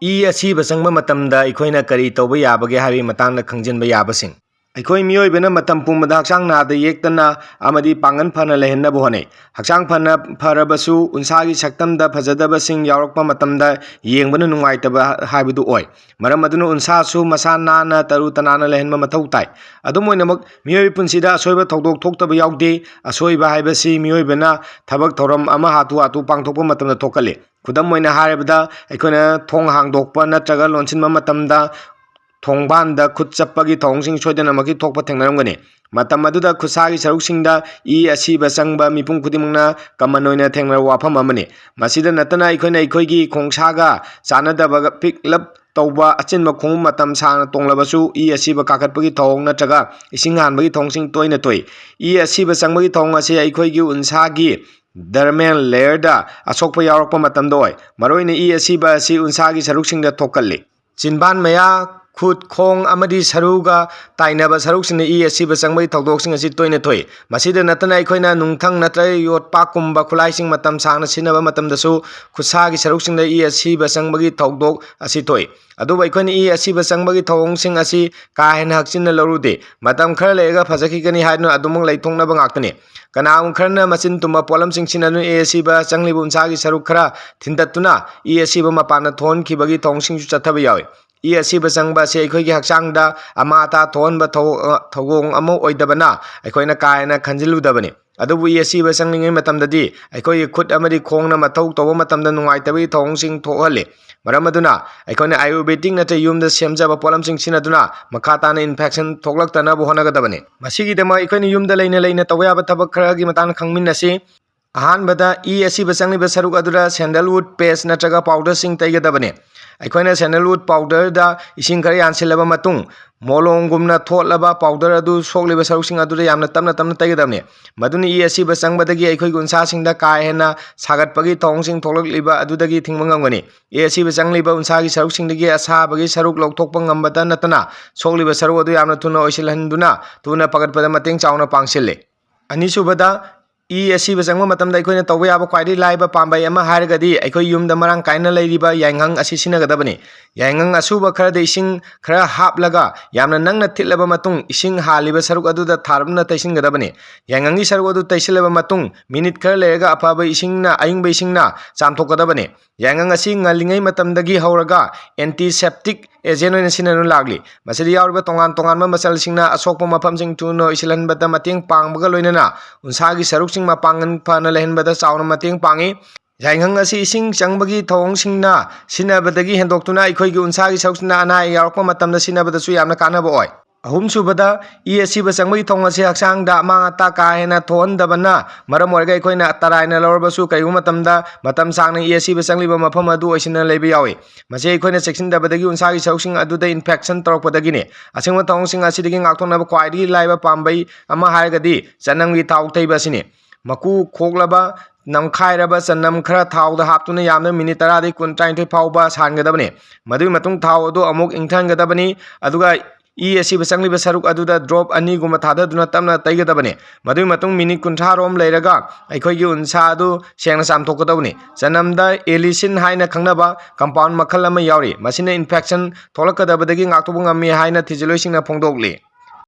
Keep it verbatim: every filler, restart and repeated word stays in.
E ꯑꯁꯤꯕ ꯆꯪꯕ ꯃꯇꯝꯗ ꯑꯩꯈꯣꯏꯅ ꯀꯔꯤ ꯇꯧꯕ ꯌꯥꯕꯒꯦ ꯍꯥꯏꯕꯒꯤ ꯃꯇꯥꯡꯗ ꯈꯪꯖꯤꯟꯕ ꯌꯥꯕꯁꯤꯡ꯫ ꯑꯩꯈꯣꯏ ꯃꯤꯑꯣꯏꯕꯅ ꯃꯇꯝ ꯄꯨꯝꯕꯗ ꯍꯛꯆꯥꯡ ꯅꯥꯗ ꯌꯦꯛꯇꯅ ꯑꯃꯗꯤ ꯄꯥꯡꯒꯜ ꯐꯅ ꯂꯩꯍꯟꯅꯕ ꯍꯣꯠꯅꯩ꯫ ꯍꯛꯆꯥꯡ ꯐꯅ ꯐꯔꯕꯁꯨ ꯎꯟꯁꯥꯒꯤ ꯁꯛꯇꯝꯗ ꯐꯖꯗꯕꯁꯤꯡ ꯌꯥꯎꯔꯛꯄ ꯃꯇꯝꯗ ꯌꯦꯡꯕꯅ ꯅꯨꯡꯉꯥꯏꯇꯕ ꯍꯥꯏꯕꯗꯨ ꯑꯣꯏ꯫ ꯃꯔꯝ ꯑꯗꯨꯅ ꯎꯟꯁꯥꯁꯨ ꯃꯁꯥ ꯅꯥꯟꯅ ꯇꯔꯨ ꯇꯅꯥꯟꯅ ꯂꯩꯍꯟꯕ ꯃꯊꯧ ꯇꯥꯏ꯫ ꯑꯗꯨꯝ ꯑꯣꯏꯅꯃꯛ, ꯃꯤꯑꯣꯏꯕ ꯄꯨꯟꯁꯤꯗ ꯑꯁꯣꯏꯕ ꯊꯧꯗꯣꯛ ꯊꯣꯛꯇꯕ ꯌꯥꯎꯗꯦ꯫ ꯑꯁꯣꯏꯕ ꯍꯥꯏꯕꯁꯤ ꯃꯤꯑꯣꯏꯕꯅ ꯊꯕꯛ ꯊꯧꯔꯝ ꯑꯃ ꯍꯥꯊꯨ ꯍꯥꯊꯨ ꯄꯥꯡꯊꯣꯛꯄ ꯃꯇꯝꯗ ꯊꯣꯛꯀꯜꯂꯤ꯫ ꯈꯨꯗꯝ ꯑꯣꯏꯅ ꯍꯥꯏꯔꯕꯗ, ꯑꯩꯈꯣꯏꯅ ꯊꯣꯡ ꯍꯥꯡꯗꯣꯛꯄ ꯅꯠꯇ꯭ꯔꯒ ꯂꯣꯟꯁꯤꯟꯕ ꯃꯇꯝꯗ ꯊꯣꯡꯕꯥꯟꯗ ꯈꯨꯠ ꯆꯞꯄꯒꯤ ꯊꯧꯑꯣꯡꯁꯤꯡ ꯁꯣꯏꯗꯅꯃꯛꯀꯤ ꯊꯣꯛꯄ ꯊꯦꯡꯅꯔꯝꯒꯅꯤ꯫ ꯃꯇꯝ ꯑꯗꯨꯗ ꯈꯨꯠꯁꯥꯒꯤ ꯁꯔꯨꯛꯁꯤꯡꯗ ꯏ ꯑꯁꯤꯕ ꯆꯪꯕ ꯃꯤꯄꯨꯝ ꯈꯨꯗꯤꯡꯃꯛꯅ ꯀꯃꯟ ꯑꯣꯏꯅ ꯊꯦꯡꯅꯔꯕ ꯋꯥꯐꯝ ꯑꯃꯅꯤ꯫ ꯃꯁꯤꯗ ꯅꯠꯇꯅ, ꯑꯩꯈꯣꯏꯅ ꯑꯩꯈꯣꯏꯒꯤ ꯈꯣꯡꯁꯥꯒ ꯆꯥꯟꯅꯗꯕ ꯄꯤꯛꯂꯞ ꯇꯧꯕ, ꯑꯆꯤꯟꯕ ꯈꯣꯡꯎꯞ ꯃꯇꯝ ꯁꯥꯡꯅ ꯇꯣꯡꯂꯕꯁꯨ ꯏ ꯑꯁꯤꯕ ꯀꯥꯈꯠꯄꯒꯤ ꯊꯧꯑꯣꯡ ꯅꯠꯇ꯭ꯔꯒ ꯏꯁꯤꯡ ꯍꯥꯟꯕꯒꯤ ꯊꯧꯑꯣꯡꯁꯤꯡ ꯇꯣꯏꯅ ꯊꯣꯛꯏ꯫ ꯏ ꯑꯁꯤꯕ ꯆꯪꯕꯒꯤ ꯊꯧꯑꯣꯡ ꯑꯁꯤ ꯑꯩꯈꯣꯏꯒꯤ ꯎꯟꯁꯥꯒꯤ dermal layerꯗ ꯑꯁꯣꯛꯄ ꯌꯥꯎꯔꯛꯄ ꯃꯇꯝꯗ ꯑꯣꯏ꯫ ꯃꯔꯨꯑꯣꯏꯅ ꯏ ꯑꯁꯤꯕ ꯑꯁꯤ ꯎꯟꯁꯥꯒꯤ ꯁꯔꯨꯛꯁꯤꯡꯗ ꯊꯣꯛꯀꯜꯂꯤ꯫ ꯆꯤꯟꯕꯥꯟ ꯃꯌꯥ, ꯈꯨꯠ, ꯈꯣꯡ ꯑꯃꯗꯤ ꯁꯔꯨꯒ ꯇꯥꯏꯅꯕ ꯁꯔꯨꯛꯁꯤꯡꯗ ꯏ ꯑꯁꯤꯕ ꯆꯪꯕꯒꯤ ꯊꯧꯗꯣꯛꯁꯤꯡ ꯑꯁꯤ ꯇꯣꯏꯅ ꯊꯣꯛꯏ꯫ ꯃꯁꯤꯗ ꯅꯠꯇꯅ, ꯑꯩꯈꯣꯏꯅ ꯅꯨꯡꯊꯪ ꯅꯠꯇ꯭ꯔꯒ ꯌꯣꯠꯄꯥꯛꯀꯨꯝꯕ ꯈꯨꯠꯂꯥꯏꯁꯤꯡ ꯃꯇꯝ ꯁꯥꯡꯅ ꯁꯤꯖꯤꯟꯅꯕ ꯃꯇꯝꯗꯁꯨ ꯈꯨꯠꯁꯥꯒꯤ ꯁꯔꯨꯛꯁꯤꯡꯗ ꯏ ꯑꯁꯤꯕ ꯆꯪꯕꯒꯤ ꯊꯧꯗꯣꯛ ꯑꯁꯤ ꯊꯣꯛꯏ꯫ ꯑꯗꯨꯕꯨ ꯑꯩꯈꯣꯏꯅ ꯏ ꯑꯁꯤꯕ ꯆꯪꯕꯒꯤ ꯊꯧꯑꯣꯡꯁꯤꯡ ꯑꯁꯤ ꯀꯥ ꯍꯦꯟꯅ ꯍꯛꯆꯤꯟꯅ ꯂꯧꯔꯨꯗꯦ꯫ ꯃꯇꯝ ꯈꯔ ꯂꯩꯔꯒ ꯐꯖꯈꯤꯒꯅꯤ ꯍꯥꯏꯗꯨꯅ ꯑꯗꯨꯃꯛ ꯂꯩꯊꯣꯛꯅꯕ ꯉꯥꯛꯇꯅꯤ꯫ ꯀꯅꯥꯒꯨꯝꯕ ꯈꯔꯅ ꯃꯆꯤꯟ ꯇꯨꯝꯕ ꯄꯣꯠꯂꯝꯁꯤꯡ ꯁꯤꯖꯤꯟꯅꯗꯨꯅ ꯏ ꯑꯁꯤꯕ ꯆꯪꯂꯤꯕ ꯎꯟꯁꯥꯒꯤ ꯁꯔꯨꯛ ꯈꯔ ꯊꯤꯟꯗꯠꯇꯨꯅ ꯏ ꯑꯁꯤꯕ ꯃꯄꯥꯟꯗ ꯊꯣꯛꯍꯟꯈꯤꯕꯒꯤ ꯊꯧꯑꯣꯡꯁꯤꯡꯁꯨ ꯆꯠꯊꯕ ꯌꯥꯎꯏ꯫ ꯏ ꯑꯁꯤꯕ ꯆꯪꯕ ꯑꯁꯤ ꯑꯩꯈꯣꯏꯒꯤ ꯍꯛꯆꯥꯡꯗ ꯑꯃꯥ ꯑꯇꯥ ꯊꯣꯛꯍꯟꯕ ꯊꯧ-, ꯑ, ꯊꯧꯑꯣꯡ ꯑꯃ ꯑꯣꯏꯗꯕꯅ ꯑꯩꯈꯣꯏꯅ ꯀꯥ ꯍꯦꯟꯅ ꯈꯟꯖꯤꯜꯂꯨꯗꯕꯅꯤ꯫ ꯑꯗꯨꯕꯨ ꯏ ꯑꯁꯤꯕ ꯆꯪꯂꯤꯉꯩ ꯃꯇꯝꯗꯗꯤ ꯑꯩꯈꯣꯏꯒꯤ ꯈꯨꯠ ꯑꯃꯗꯤ ꯈꯣꯡꯅ ꯃꯊꯧ ꯇꯧꯕ ꯃꯇꯝꯗ ꯅꯨꯡꯉꯥꯏꯇꯕꯒꯤ ꯊꯧꯑꯣꯡꯁꯤꯡ ꯊꯣꯛꯍꯜꯂꯤ꯫ ꯃꯔꯝ ꯑꯗꯨꯅ ꯑꯩꯈꯣꯏꯅ Ayurvedic ꯅꯠꯇ꯭ꯔꯒ ꯌꯨꯝꯗ ꯁꯦꯝꯖꯕ ꯄꯣꯠꯂꯝꯁꯤꯡ ꯁꯤꯖꯤꯟꯅꯗꯨꯅ ꯃꯈꯥ ꯇꯥꯅ infection ꯊꯣꯛꯂꯛꯇꯅꯕ ꯍꯣꯠꯅꯒꯗꯕꯅꯤ꯫ ꯃꯁꯤꯒꯤꯗꯃꯛ ꯑꯩꯈꯣꯏꯅ ꯌꯨꯝꯗ ꯂꯩꯅ ꯂꯩꯅ ꯇꯧꯕ ꯌꯥꯕ ꯊꯕꯛ ꯈꯔꯒꯤ ꯃꯇꯥꯡꯗ ꯈꯪꯃꯤꯟꯅꯁꯤ꯫ ꯑꯍꯥꯟꯕꯗ, ꯏ ꯑꯁꯤꯕ ꯆꯪꯂꯤꯕ ꯁꯔꯨꯛ ꯑꯗꯨꯗ sandalwood paste ꯅꯠꯇ꯭ꯔꯒ powderꯁꯤꯡ ꯇꯩꯒꯗꯕꯅꯤ꯫ ꯑꯩꯈꯣꯏꯅ sandalwood powderꯗ ꯏꯁꯤꯡ ꯈꯔ ꯌꯥꯟꯁꯤꯜꯂꯕ ꯃꯇꯨꯡ, ꯃꯣꯂꯣꯝꯒꯨꯝꯅ ꯊꯣꯠꯂꯕ powder ꯑꯗꯨ ꯁꯣꯛꯂꯤꯕ ꯁꯔꯨꯛꯁꯤꯡ ꯑꯗꯨꯗ ꯌꯥꯝꯅ ꯇꯞꯅ ꯇꯞꯅ ꯇꯩꯒꯗꯕꯅꯤ꯫ ꯃꯗꯨꯅ ꯏ ꯑꯁꯤꯕ ꯆꯪꯕꯗꯒꯤ ꯑꯩꯈꯣꯏꯒꯤ ꯎꯟꯁꯥꯁꯤꯡꯗ ꯀꯥ ꯍꯦꯟꯅ ꯁꯥꯒꯠꯄꯒꯤ ꯊꯧꯑꯣꯡꯁꯤꯡ ꯊꯣꯛꯂꯛꯂꯤꯕ ꯑꯗꯨꯗꯒꯤ ꯊꯤꯡꯕ ꯉꯝꯒꯅꯤ꯫ ꯏ ꯑꯁꯤꯕ ꯆꯪꯂꯤꯕ ꯎꯟꯁꯥꯒꯤ ꯁꯔꯨꯛꯁꯤꯡꯗꯒꯤ ꯑꯁꯥꯕꯒꯤ ꯁꯔꯨꯛ ꯂꯧꯊꯣꯛꯄ ꯉꯝꯕꯇ ꯅꯠꯇꯅ, ꯁꯣꯛꯂꯤꯕ ꯁꯔꯨꯛ ꯑꯗꯨ ꯌꯥꯝꯅ ꯊꯨꯅ ꯑꯣꯏꯁꯤꯜꯍꯟꯗꯨꯅ ꯊꯨꯅ ꯐꯒꯠꯄꯗ ꯃꯇꯦꯡ ꯆꯥꯎꯅ ꯄꯥꯡꯁꯤꯜꯂꯤ꯫ ꯑꯅꯤꯁꯨꯕꯗ, ꯏ ꯑꯁꯤꯕ ꯆꯪꯕ ꯃꯇꯝꯗ ꯑꯩꯈꯣꯏꯅ ꯇꯧꯕ ꯌꯥꯕ ꯈ꯭ꯋꯥꯏꯗꯒꯤ ꯂꯥꯏꯕ ꯄꯥꯝꯕꯩ ꯑꯃ ꯍꯥꯏꯔꯒꯗꯤ ꯑꯩꯈꯣꯏ ꯌꯨꯝꯗ ꯃꯔꯥꯡ ꯀꯥꯏꯅ ꯂꯩꯔꯤꯕ ꯌꯥꯏꯉꯪ ꯑꯁꯤ ꯁꯤꯖꯤꯟꯅꯒꯗꯕꯅꯤ꯫ ꯌꯥꯏꯉꯪ ꯑꯁꯨꯕ ꯈꯔꯗ ꯏꯁꯤꯡ ꯈꯔ ꯍꯥꯞꯂꯒ ꯌꯥꯝꯅ ꯅꯪꯅ ꯊꯤꯠꯂꯕ ꯃꯇꯨꯡ ꯏꯁꯤꯡ ꯍꯥꯜꯂꯤꯕ ꯁꯔꯨꯛ ꯑꯗꯨꯗ ꯊꯥꯔꯞꯅ ꯇꯩꯁꯤꯟꯒꯗꯕꯅꯤ꯫ ꯌꯥꯏꯉꯪꯒꯤ ꯁꯔꯨꯛ ꯑꯗꯨ ꯇꯩꯁꯤꯜꯂꯕ ꯃꯇꯨꯡ ꯃꯤꯅꯤꯠ ꯈꯔ ꯂꯩꯔꯒ ꯑꯐꯕ ꯏꯁꯤꯡꯅ, ꯑꯏꯪꯕ ꯏꯁꯤꯡꯅ ꯆꯥꯝꯊꯣꯛꯀꯗꯕꯅꯤ꯫ ꯌꯥꯏꯉꯪ ꯑꯁꯤ ꯉꯜꯂꯤꯉꯩ ꯃꯇꯝꯗꯒꯤ ꯍꯧꯔꯒ antiseptic agent ꯑꯣꯏꯅ ꯁꯤꯖꯤꯟꯅꯗꯨꯅ ꯂꯥꯛꯂꯤ꯫ ꯃꯁꯤꯗ ꯌꯥꯎꯔꯤꯕ ꯇꯣꯉꯥꯟ ꯇꯣꯉꯥꯟꯕ ꯃꯆꯜꯁꯤꯡꯅ ꯑꯁꯣꯛꯄ ꯃꯐꯝꯁꯤꯡ ꯊꯨꯅ ꯑꯣꯏꯁꯤꯜꯍꯟꯕꯗ ꯃꯇꯦꯡ ꯄꯥꯡꯕꯒ ꯂꯣꯏꯅꯅ ꯎꯟꯁꯥꯒꯤ ꯁꯔꯨꯛꯁꯤꯡ ꯃꯄꯥꯡꯒꯜ ꯐꯅ ꯂꯩꯍꯟꯕꯗ ꯆꯥꯎꯅ ꯃꯇꯦꯡ ꯄꯥꯡꯏ꯫ ꯌꯥꯏꯉꯪ ꯑꯁꯤ ꯏꯁꯤꯡ ꯆꯪꯕꯒꯤ ꯊꯧꯑꯣꯡꯁꯤꯡꯅ ꯁꯤꯖꯤꯟꯅꯕꯗꯒꯤ ꯍꯦꯟꯗꯣꯛꯇꯨꯅ ꯑꯩꯈꯣꯏꯒꯤ ꯎꯟꯁꯥꯒꯤ ꯁꯔꯨꯛꯁꯤꯡꯅ ꯑꯅꯥ ꯑꯌꯦꯛ ꯌꯥꯎꯔꯛꯄ ꯃꯇꯝꯗ ꯁꯤꯖꯤꯟꯅꯕꯗꯁꯨ ꯌꯥꯝꯅ ꯀꯥꯟꯅꯕ ꯑꯣꯏ꯫ ꯑꯍꯨꯝꯁꯨꯕꯗ, ꯏ ꯑꯁꯤꯕ ꯆꯪꯕꯒꯤ ꯊꯧꯑꯣꯡ ꯑꯁꯤ ꯍꯛꯆꯥꯡꯗ ꯑꯃꯥꯡ ꯑꯇꯥ ꯀꯥ ꯍꯦꯟꯅ ꯊꯣꯛꯍꯟꯗꯕꯅ ꯃꯔꯝ ꯑꯣꯏꯔꯒ ꯑꯩꯈꯣꯏꯅ ꯇꯔꯥꯏꯅ ꯂꯧꯔꯕꯁꯨ ꯀꯔꯤꯒꯨꯝꯕ ꯃꯇꯝꯗ ꯃꯇꯝ ꯁꯥꯡꯅ ꯏ ꯑꯁꯤꯕ ꯆꯪꯂꯤꯕ ꯃꯐꯝ ꯑꯗꯨ ꯑꯣꯏꯁꯤꯟꯅ ꯂꯩꯕ ꯌꯥꯎꯏ꯫ ꯃꯁꯤ ꯑꯩꯈꯣꯏꯅ ꯆꯦꯛꯁꯤꯟꯗꯕꯗꯒꯤ ꯎꯟꯁꯥꯒꯤ ꯁꯔꯨꯛꯁꯤꯡ ꯑꯗꯨꯗ infection ꯇꯧꯔꯛꯄꯗꯒꯤꯅꯤ꯫ ꯑꯁꯤꯒꯨꯝꯕ ꯊꯧꯑꯣꯡꯁꯤꯡ ꯑꯁꯤꯗꯒꯤ ꯉꯥꯛꯊꯣꯛꯅꯕ ꯈ꯭ꯋꯥꯏꯗꯒꯤ ꯂꯥꯏꯕ ꯄꯥꯝꯕꯩ ꯑꯃ ꯍꯥꯏꯔꯒꯗꯤ ꯆꯅꯝꯒꯤ ꯊꯥꯎ ꯇꯩꯕ ꯑꯁꯤꯅꯤ꯫ ꯃꯀꯨ ꯈꯣꯛꯂꯕ ꯅꯝꯈꯥꯏꯔꯕ ꯆꯅꯝ ꯈꯔ ꯊꯥꯎꯗ ꯍꯥꯞꯇꯨꯅ ꯌꯥꯝꯅ ꯃꯤꯅꯤꯠ ꯇꯔꯥꯗꯒꯤ ꯀꯨꯟ, ꯇꯔꯥꯅꯤꯊꯣꯏ ꯐꯥꯎꯕ ꯁꯥꯍꯟꯒꯗꯕꯅꯤ꯫ ꯃꯗꯨꯒꯤ ꯃꯇꯨꯡ ꯊꯥꯎ ꯑꯗꯨ ꯑꯃꯨꯛ ꯏꯪꯊꯍꯟꯒꯗꯕꯅꯤ꯫ ꯑꯗꯨꯒ ꯏ ꯑꯁꯤꯕ ꯆꯪꯂꯤꯕ ꯁꯔꯨꯛ ꯑꯗꯨꯗ drop ꯑꯅꯤꯒꯨꯝꯕ ꯊꯥꯗꯗꯨꯅ ꯇꯞꯅ ꯇꯩꯒꯗꯕꯅꯤ꯫ ꯃꯗꯨꯒꯤ ꯃꯇꯨꯡ ꯃꯤꯅꯤꯠ ꯀꯨꯟꯊ꯭ꯔꯥ ꯔꯣꯝ ꯂꯩꯔꯒ ꯑꯩꯈꯣꯏꯒꯤ ꯎꯟꯁꯥ ꯑꯗꯨ ꯁꯦꯡꯅ ꯆꯥꯝꯊꯣꯛꯀꯗꯕꯅꯤ꯫ ꯆꯅꯝꯗ allicin ꯍꯥꯏꯅ ꯈꯪꯅꯕ compound ꯃꯈꯜ ꯑꯃ ꯌꯥꯎꯔꯤ꯫ ꯃꯁꯤꯅ infection ꯊꯣꯛꯂꯛꯀꯗꯕꯗꯒꯤ ꯉꯥꯛꯊꯣꯛꯄ ꯉꯝꯃꯤ ꯍꯥꯏꯅ ꯊꯤꯖꯤꯜꯂꯣꯏꯁꯤꯡꯅ ꯐꯣꯡꯗꯣꯛꯂꯤ꯫